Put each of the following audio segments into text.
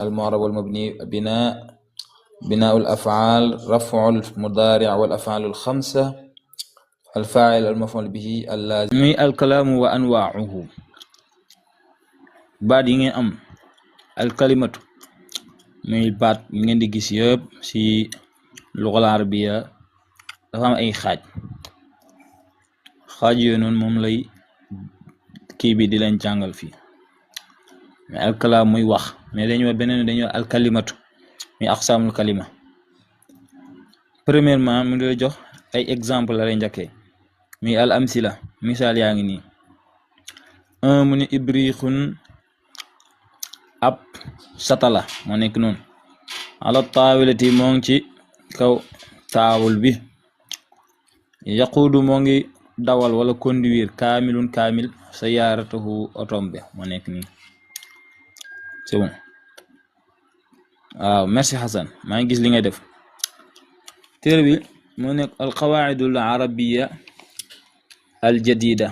المعرب والمبني بناء الأفعال رفع المضارع والأفعال الخمسة الفاعل المفعول به اللازم الكلام وأنواعه بعد ينجي الكلمة muy baat yi ngeen di gis yëpp ci lugal arabiya dafa am ay xaaj yooyu noonu moom lay kii bi di leen jàngal fii mais alkalaam muy wax mais dañu dañu alkalimatu muy aqsaamul kalima premièrement mu ngi lay jox ay exemple la lay njëkkee muy al amsila misaal yaa ngi nii mu ne ibriixun ab satala moo nekk noonu ala taawilati moo ngi ci kaw taawul bi yaquudu moo ngi dawal wala conduire kaamil sayaaratahu otom bi moo nekk nii c'est bon waaw merci Hassan maa ngi gis li ngay def téere bi moo nekk al qawaidul arabiya al jadida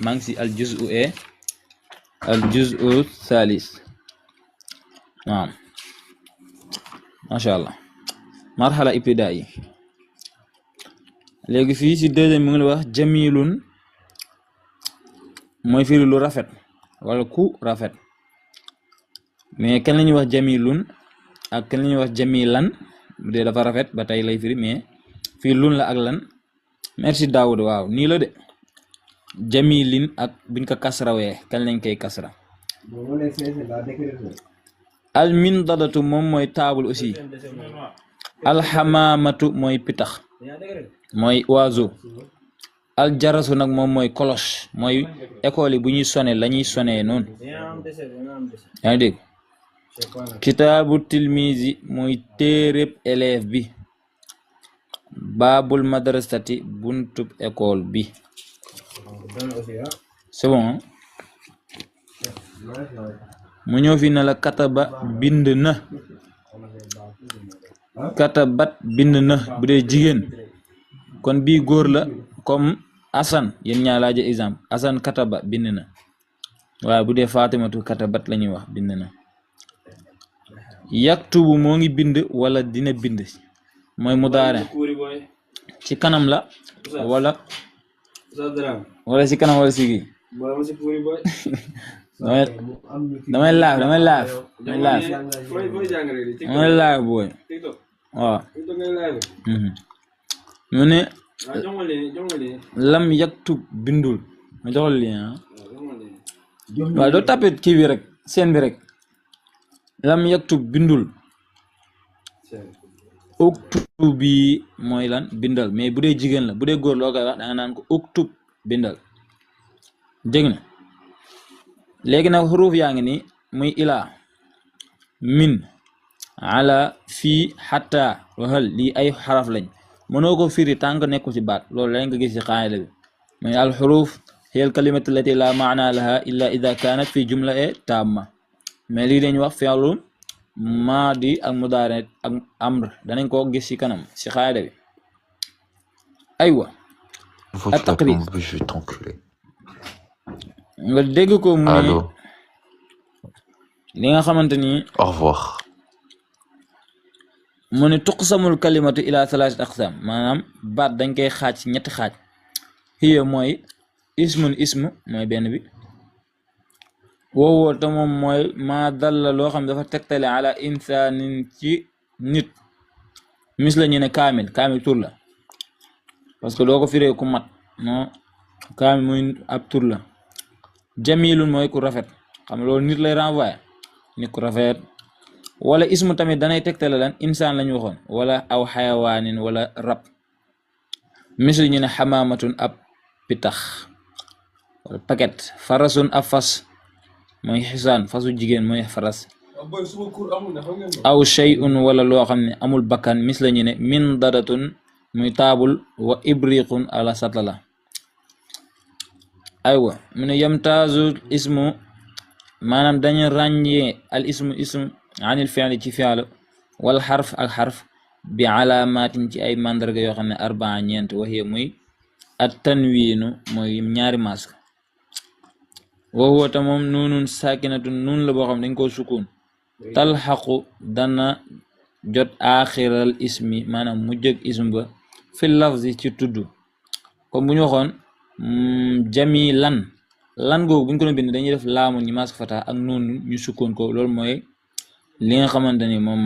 maa ngi si al juz'u thalis naam masha Allah marhala ibtida'i léegi fii si deuxième mu ngi wax jamilun mooy firi lu rafet wala ku rafet mais kan la ñuy wax jamilun ak kan la ñuy wax jamilan bu dee dafa rafet ba tey lay firi mais fii lun la ak lan merci Daoud waaw nii la de jamilin ak buñ ko kasrawee kan lañ koy kasra al mindadatu moom mooy taabul aussi alxamaamatu mooy pitax mooy oiseau al jarasu nag moom mooy cloche mooy école yi bu ñuy sone la ñuy sonee noonu yaa ngi dégg kitaabu tilmisi mooy téereb élève bi baabul madrasati buntub école bi c'est bon mu ñëw fi na la kataba bind na katabat bind na bu dee jigéen kon bii góor la comme Asan yéen ñaa laaje exemple Asan kataba bind na waaye bu dee Fatimatu katabat la ñuy wax bind na yaktubu moo ngi bind wala dina bind mooy mudaare ci kanam la wala ci kanam wala si gi damay laaf booy waaw mu ne lam yaktub bindul ma joxal li waaw doo tapé kii bi rek seen bi rek lam yaktub bindul uktub bi mooy lan bindal mais bu dee jigéen la bu dee góor loo koy wax danga naan ko uktub bindal dégg na léegi nag xuruuf yaa ngi ni muy ilaa min ala fii xatta waxal lii ay xaraf lañ mënoo ko firi tànk nekku ci baat loolu lañ nga gis ci qaayida bi muy al xuruuf hiya al kalimatu allati la maana laha illa ida kanat fi jumla tamma mais lii dañ wax fi'lu maadi ak mudaare ak amr danañ ko gis ci kanam ci qaayida bi aywa at-taqrir nga dégg ko mu ne li nga xamante ni au revoir mu ne tuqsamul kalimatu ila thalathati aqsam maanaam baat dañ koy xaaj ci ñetti xaaj hiya mooy ism mooy benn bi woowoo te moom mooy maa dalla loo xam dafa tegtale ala insaanin ci nit mis la ñu ne kaamil tur la parce que doo ko firee ku mat non kaamil muy ab tur la jamilun mooy ku rafet xam nga loolu nit lay renvoyer nit ku rafet wala ismu tamit danay tegtale lan insaan lañu waxoon wala aw xayawaanin wala rab misli ñu ne xamaamatun ab pitax wala paquet farasun ab fas mooy xisaan fasu jigéen mooy faras aw shay'un wala loo xam ne amul bakkan misla ñu ne min dadatun muy taabul wa ibriqun ala satala aywa mu ne yamtaazu ismu maanaam dañu ràññee al ismu anil fi'li ci fi'l wal xarf ak xarf bi alaamaatin ci ay mandarga yoo xam ne arbaa ñeent waxiye muy at tanwiinu mooy ñaari mask wa huwa ta moom nuunun sakinatun nuun la boo xam dañ koo sukun talxaqu dana jot aaxiral ismi maanaam mujjëg ism ba fi lafzi ci tudd comme bu ñu waxoon jamilan lan googu bu ñu ko doon bind dañuy def laamun ñi mask fata ak nuun ñu sukkoon ko loolu mooy li nga xamante ni moom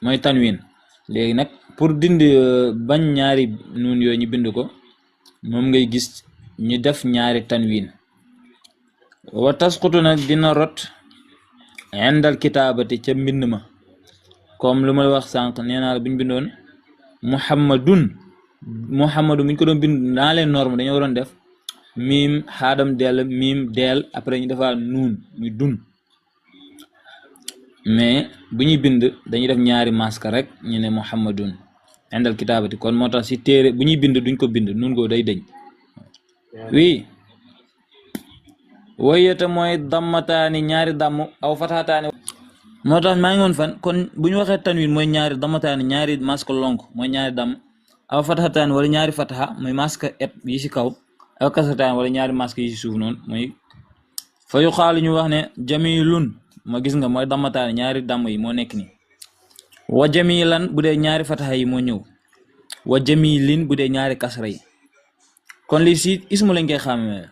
mooy tanwin léegi nag pour dindi bañ ñaari nuun yooyu ñu bind ko moom ngay gis ñu def ñaari tanwin wa tasqutu nag dina rot indal kitaabati ca mbind ma comme lu ma wax sànq nee naa la bu ñu bindoon muhammadu bu ñu ko doon bind dans les normes dañoo waroon def miim xaadam dell miim deel après ñu defaat nuun muy dun mais bu ñuy bind dañuy def ñaari maska rek ñu ne muhammadun indal kitaabati kon moo tax si téere bu ñuy bind duñ ko bind nuun ko day dëñ oui wayata mooy dammataani ñaari damm aw fataataani moo tax maa ngi woon fan kon bu ñu waxee tanwin mooy ñaari dammataani ñaari maska lonk mooy ñaari damm aw fataataani wala ñaari fataha mooy maska et yi si kaw aw kasataani wala ñaari maska yi si suuf noonu mooy fa yu xaalu ñu wax ne jamilun ma gis nga mooy dammataani ñaari damm yi moo nekk ni wa jamilan bu dee ñaari fataha yi moo ñëw wa jamilin bu dee ñaari kasra yi kon li si ismu lañ koy xàmmee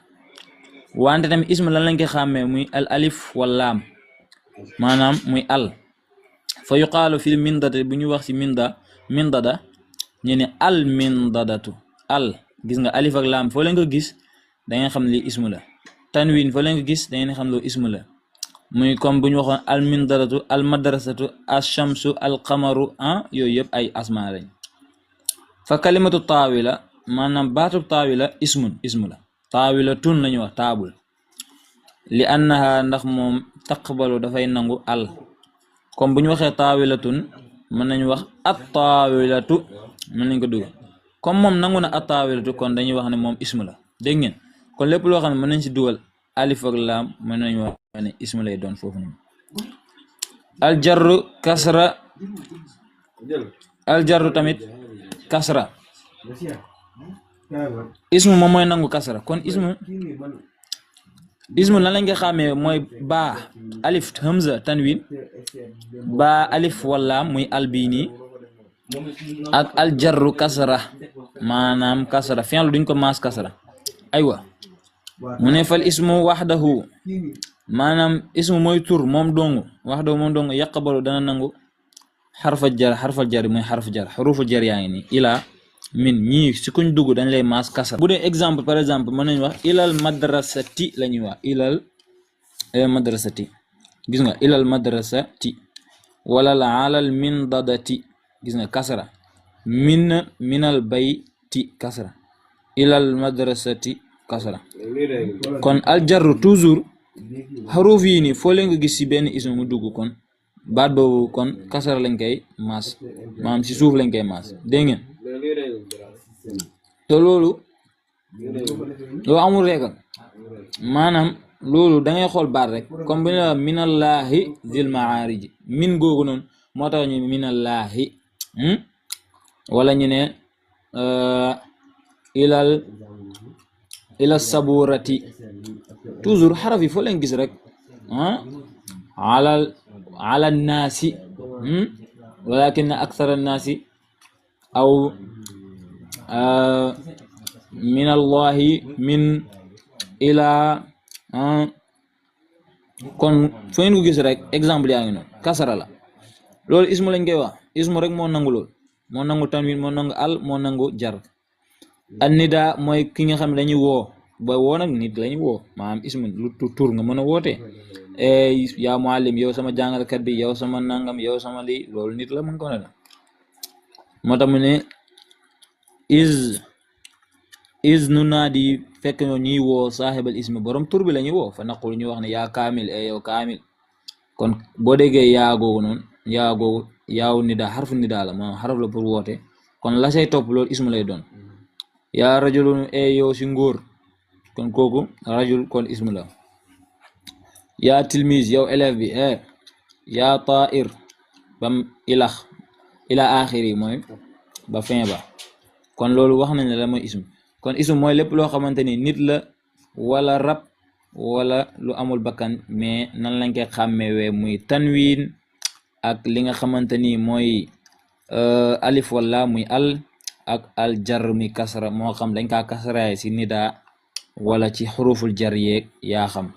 wante tamit ismu lan lañ koy xàmmee muy al alif wal laam maanaam muy al fa yuqaalu fil mindada bu ñu wax si mindada ñu ne al mindadatu al gis nga alif ak laam foo leen ko gis da ngeen xam li ismu la tanwin foo leen ko gis da ngeen xam loo ismu la muy comme bu ñu waxoon al mindadatu al madrasatu al shamsu al qamaru yooyu yëpp ay asma lañ fa kalimatu taawila maanaam baatub taawila ismu la taawila tun lañu wax taabul li annaha ndax moom taqbalu dafay nangu al comme bu ñu waxee taawilatun mën nañu wax at taawilatu mën nañ ko dugg comme moom nangu na at taawilatu kon dañuy wax ne moom ismu la dégg ngeen kon lépp loo xam ne mën nañ si dugal alif ak laam mën nañu wax ne ismu lay doon foofu noonu aljarru kasra aljarru tamit kasra ismu moom mooy nangu kasra kon ismu lan lañ nga xàmmee mooy baa alif hamza tanwin baa alif wala muy albini ak aljarru kasra maanaam kasra fi'l duñ ko maas kasra aywa mu ne fal ismu waxdahu maanaam ismu mooy tur moom dongu waxdahu moom dongu yaqbalu dana nangu xarfal jar mooy xarfu jar xarufu jar yaa ngi nii ila min ñii si kuñ dugg dañ lay maas kasra bu dee exemple par exemple mën nañu wax ilal madrasati la ñuy wax ilal madrasati gis nga ilal madrasati wala la alal mindadati gis nga kasra minal bayti kasra ilal madrasati kasra kon aljarru toujours xaruf yi nii foo leen nga gis si benn ismu mu dugg kon baat boobu kon kasra lañ koy maas maanaam si suuf lañ koy maas dégg ngeen te loolu amul régal maanaam loolu da ngay xool baat rek comme bu ñu la minallahi zil maarij min googu noonu moo tax ñu minallahi wala ñu ne ilal saburati toujours xaraf yi foo leen gis rek ala naasi walakin akthara naasi aw min allahi min ila kon foo ngeen ko gis rek exemple yaa ngi noonu kasara la loolu ismu lañ koy wax ismu rek moo nangu loolu moo nangu tanwin moo nangu al moo nangu jar an nida mooy ki nga xam ne dañuy woo ba woo nag nit lañuy woo maanaam ismu lu tur nga mën a woote yaa muallim yow sama jàngalkat bi yow sama nangam yow sama lii loolu nit la mën ko ne la moo tax mu ne is nu naa di fekk ñoo ñuy woo saaxibal ismi borom tur bi la ñuy woo fa naqul ñu wax ne yaa kaamil yow kaamil kon boo déggee yaa googu noonu yaa googu yaaw nida xarfu nida la maanaam xaraf la pour woote kon la say topp loolu ismu lay doon yaa rajulun yow si ngóor kon kooku rajul kon ismu la yaa tilmise yow élève bi yaa tair bam ila axiri mooy ba fin ba kon loolu wax nañ la mooy ismu kon ismu mooy lépp loo xamante ni nit la wala rab wala lu amul bakkan mais nan lañ koy xàmmewee muy tanwin ak li nga xamante ni mooy alif wala muy al ak al jar muy kasra moo xam dañ kaa kasraay si nida wala ci xuruful jar yeeg yaa xam.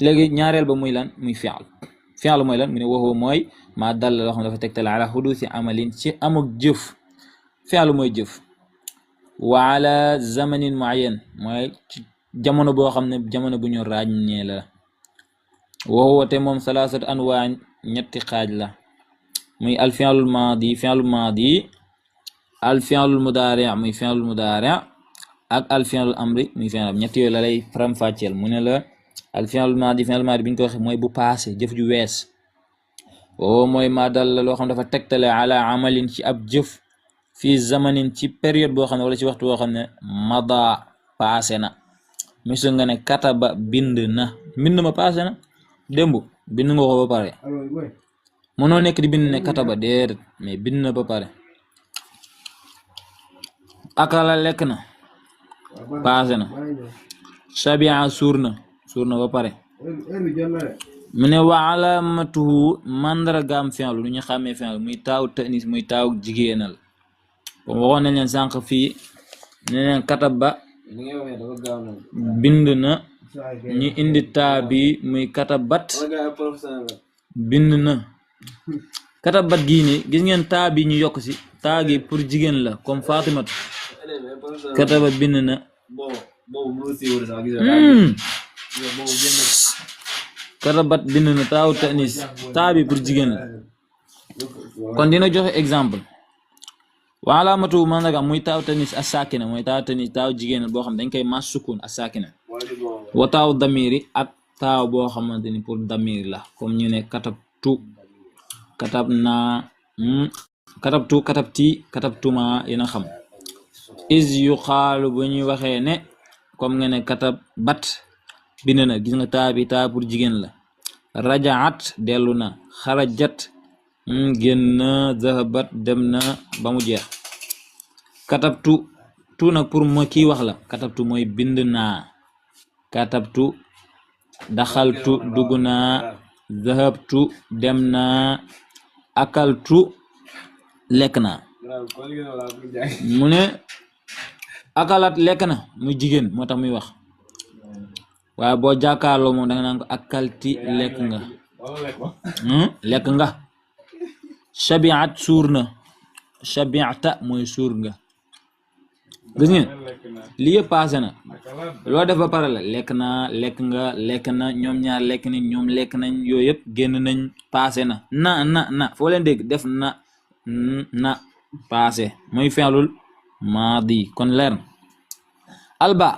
léegi ñaareel ba muy lan muy fi'l mooy lan mu ne waxoo mooy maa dal loo xam dafa tegtale ala xuduusi amalin ci amuk jëf. fi'l mooy jëf wa ala zamanin muayyan mooy ci jamono boo xam ne jamono bu ñu ràññee la. waxoo te moom salaasat anwaa ñetti xaaj la muy al fi'lul maadi al fi'lul mudaari muy fi'lul mudaari ak al fi'lul amri muy fi'l am. ñetti yooyu la lay faram-fàcceel mu ne la al fi'lul maadi bi ñu ko waxee mooy bu passé jëf ju wees. oo mooy maa dal la loo xam dafa tegtale ala amalin ci ab jëf fii zamanin ci période boo xam ne wala ci waxtu boo xam ne mada passé na. misu nga ne kataba bind na ma passé na démb bind nga ko ba pare mënoo nekk di bind ne kataba déedéet mais bind na ba pare. akala lekk na passé na. shabia suur na ba pare. mu ne wa alamatuhu mandargaam fi'lu lu ñu xàmmee fi'lu muy taaw ta'nis muy taaw jigéenal. comme waxoon nañ leen sànq fii ne leen kataba bind na ñu indi taa bi muy katabat bind na. katabat gii nii gis ngeen taa bi ñu yokk si taa gi pour jigéen la comme Fatimatu. katabat bind na. katabat bind na taaw ta'nis taa bi pour jigéen la kon dina joxe exemple. wa alamatu mandarga muy taaw ta'nis as-sakina mooy taaw ta'nis taaw jigéen boo xam dañ koy mas sukun as-sakina. wa taaw damiri ak taaw boo xamante ni pour damir la comme ñu ne katabtu katabna katabtu katabti katabtuma yéena xam. is yu xaalu bu ñuy waxee ne comme nga ne katabat bind na gis nga taa bi taa pour jigéen la. rajaat dellu na. xarajat génn. zahabat dem na ba mu jeex. katabtu tu nag pour ma kii wax la katabtu mooy bind naa. katabtu daxaltu dugg naa. zahabtu dem naa. akaltu lekk naa. mu ne akalat lekk na muy jigéen moo tax muy wax waaye boo jàkkaarloo moom danga naan ko akalti lekk nga. lekk nga. shabiat suur na. shabiata mooy suur nga. gis ngeen li yëpp passé na loo def ba pare la lekk naa lekk nga lekk na ñoom ñaar lekk nañ ñoom lekk nañ yooyu yëpp génn nañ passé na. na foo leen dégg def na passé mooy fi'lul maadi kon leer na. alba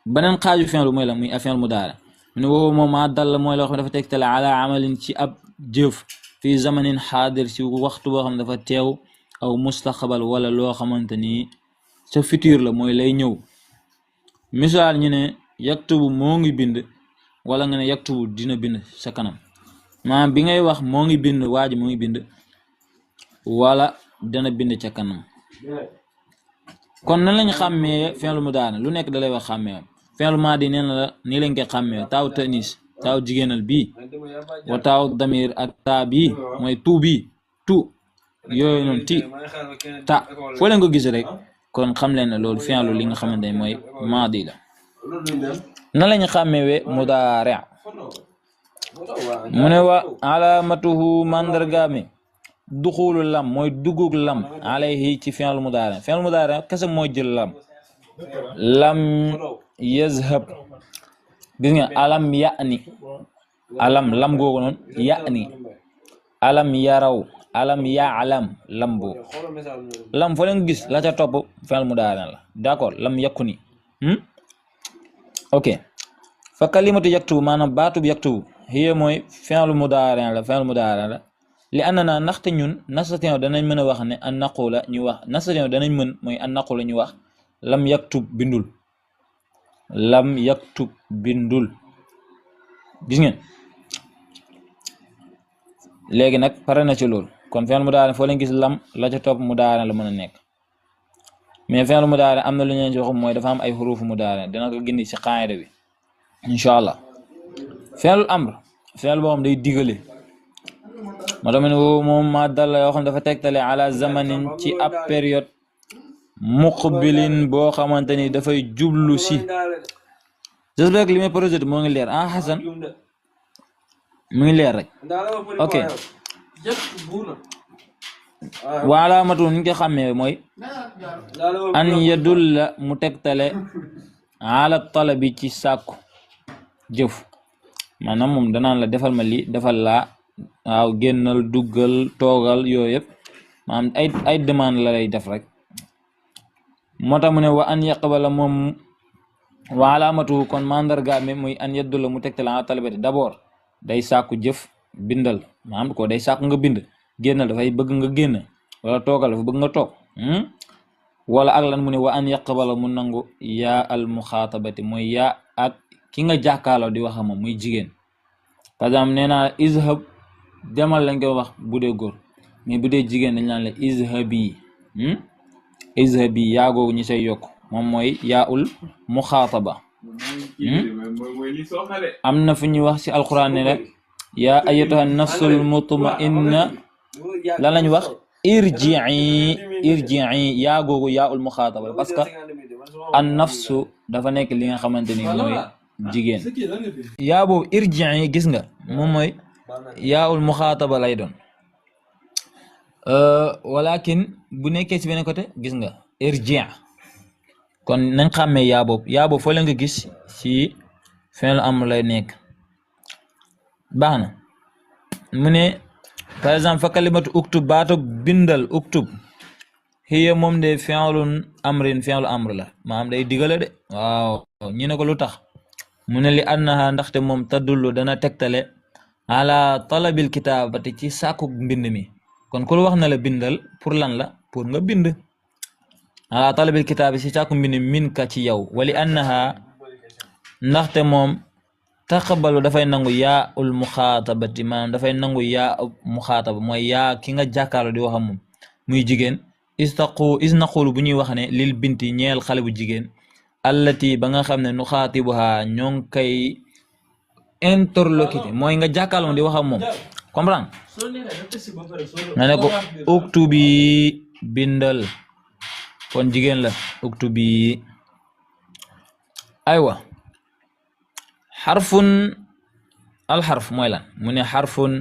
beneen xaaju fi'lu mooy la muy fi'l mudaari mu ne woowu moom maa dal mooy loo xam ne dafa tegtale ala amalin ci ab jëf fii zamanin xaadir ci waxtu boo xam ne dafa teew aw mustaqbal wala loo xamante ni sa futur la mooy lay ñëw. misaal ñu ne yaktubu moo ngi bind wala nga ne yaktubu dina bind sa kanam maanaam bi ngay wax moo ngi bind waa ji moo ngi bind wala dana bind ca kanam. kon nan lañ xàmmee fi'l mudaari lu nekk da lay wax xàmmee. fi'l maadi nee na la nii lañ koy xàmmee taaw ta'nis taaw jigéenal bii wa taaw damir ak taa bii mooy tu bii tu yooyu noonu ti ta foo leen ko gis rek kon xam leen ne loolu fi'lu li nga xamante ne mooy maadi la. nan lañ xàmmee mudaari mu ne wa alamatuhu mandargaami duxulu lam mooy dugug lam alayhi ci fi'l mudaari kese mooy jël lam yazhab gis nga alam ya'ni lam googu noonu ya'ni alam yaraw alam ya'lam lam boobu lam foo leen gis la ca topp fi'l mudaari la d'accord lam yakuni ok fa kalimatu yaktubu maanaam baatub yaktubu hiya mooy fi'l mudaari la li annana ndaxte ñun nastati'u danañ mën a wax ne an naqula ñu wax nastati'u danañ mën mooy an naqula ñu wax lam yaktub bindul gis ngeen léegi nag pare na ci loolu kon fi'l mudaari foo leen gis lam la ca topp mudaari la mën a nekk. mais fi'l mudaari am na lu ñu leen ci wax mooy dafa am ay xurufu mudaari dina ko gindi ci qaayida bi incha allah. fi'l amr fi'l boo xam day digale moo tax moom ma dalla yoo xam dafa tegtale ala zamanin ci ab période muqbilin boo xamante ni dafay jublu si. j'espère que li may projet moo ngi leer ah Hassan mu ngi leer rek ok. wa alaamatu ni nga xàmmee mooy an yadulla mu tegtale ala talabi ci sàkku jëf maanaam moom danaan la defal ma lii defal laa waaw génnal duggal toogal yooyu yëpp maanaam ay demande la lay def rek moo tax mu ne wa an yaqbala moom wa alaamatu kon mandarga mi muy an yadulla mu tegtale ala talabati d'abord day sàkku jëf bindal maanaam ko day sàkku nga bind génnal dafay bëgg nga génn wala toogal dafa bëgg nga toog wala ak lan mu ne wa an yaqbala mu nangu yaa al muxaatabati mooy yaa ak ki nga jàkkaaloo di wax moom muy jigéen par exemple nee naa izhab demal lañ koy wax bu dee góor mais bu dee jigéen dañ naan la izhabi izhabi yaa googu ñi say yokk moom mooy yaa ul muxaataba am na fu ñuy wax ci alquran ne la yaa ayyatuha nafsul mutma'inna lan lañ wax irji'i yaa googu yaa ul muxaataba parce que an nafsu dafa nekk li nga xamante ni mooy jigéen yaa boobu irji'i gis nga moom mooy yaa ul muxaataba lay doon walakin bu nekkee ci beneen côté gis nga irji' kon nañ xàmmee yaa boobu foo leen nga gis ci fi'l amr lay nekk baax na mu ne par exemple fa kalimatu uktub baatu bindal uktub hiya moom de fi'lun amrin fi'lu amr la maanaam day digale de waaw ñu ne ko lu tax mu ne li annaha ndaxte moom tadullu dana tegtale ala talabil kitaabati ci sàkku mbind mi kon ku wax na la bindal pour lan la pour nga bind ala talabil kitaabi ci sàkku mbind min ka ci yow wali annaha ndaxte moom taqabalu dafay nangu yaa ul muxaatabati maanaam dafay nangu yaa muxaataba mooy yaa ki nga jàkkaarloo di wax moom muy jigéen isnaqulu bu ñuy wax ne lil binti ñeel xale bu jigéen allati ba nga xam ne nu xaatibuha ñoo ngi koy interlocuté mooy nga jàkkaarloo di wax moom comprendre nga ne ko uktubi bindal kon jigéen la uktubi aywa xarfun alxarf mooy lan mu ne xarfun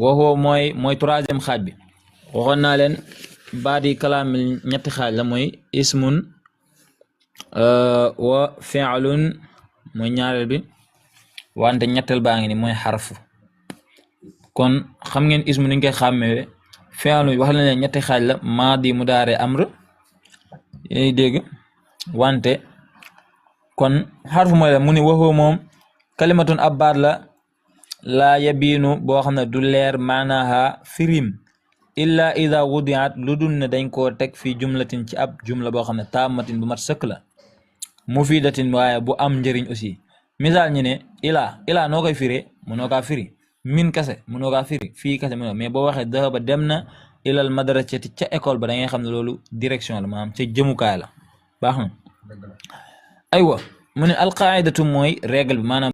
waxoo mooy troisième xaaj bi waxoon naa leen baat yi kalaamil ñetti xaaj la mooy ismun wa fi'lun mooy ñaareel bi wante ñetteel baa ngi ni mooy xarfu kon xam ngeen ismu ni ñu koy xàmmee fi'lun wax na leen ñetti xaaj la maadi mudaari amr yéy dégg wante kon xarfu mooy la mu ne waxoo moom kalimatun ab baat la yabiinu boo xam ne du leer maanaha firim illa ida wudiat lu dul ne dañ koo teg fii jumlatin ci ab jumla boo xam ne taamatin bu mat sëkk la mufidatin waaye bu am njëriñ aussi misaal ñi ne ilaa noo koy firee mënoo kaa firi min kase mënoo kaa firi fii kase mënoo mais boo waxee dahaba dem na ilal madrasati ca école ba da ngay xam ne loolu direction la maanaam ca jëmukaay la baax na aywa mu ne alqaidatu mooy règle bi maanaam